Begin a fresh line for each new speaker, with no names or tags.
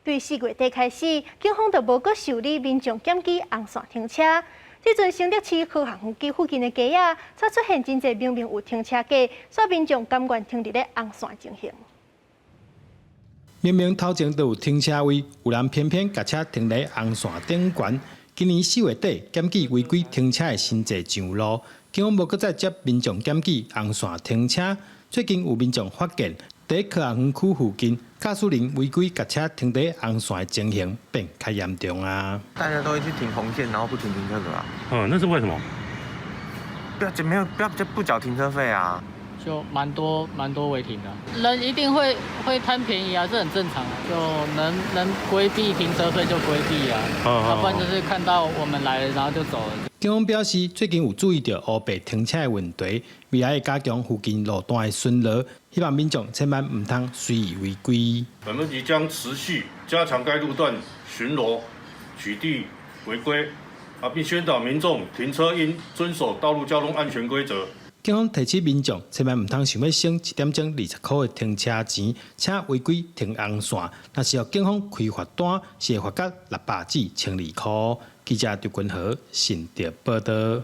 對4月底開始，警方就無閣受理民眾檢舉紅線停車。這陣新竹市科學園區附近的街仔，才出現真濟明明有停車格，煞民眾甘願停佇咧紅線情形。
明明頭前都有停車位，有人偏偏共車停佇紅線頂懸。今年4月底，檢舉違規停車的真濟上路，警方無閣再接民眾檢舉紅線停車。最近有民眾發現，佇科學園區附近，駕駛人違規共車停佇紅線的情形變較嚴重啊！
大家都會去停紅線，然後不停停車格啊。
嗯，那是為什麼？
不要，沒有，不要就不繳停車費啊。
就蠻多蠻多違停的，人一定會貪便宜啊，這很正常啊，就能規避停車費就規避啊，要不然就是看到我們來了，然後就走了。
警方表示，最近有注意到烏白停車的問題，未來會加強附近路段的巡邏，希望民眾千萬毋通隨意違規。
本分局將持續加強該路段巡邏、取締違規，啊，並宣導民眾停車應遵守道路交通安全規則。
警方提醒民眾，千萬毋通想欲省一點鐘20箍的停車錢，車違規停紅線，若是予警方開罰單，是會罰到600至1200箍。記者張君和新竹報導。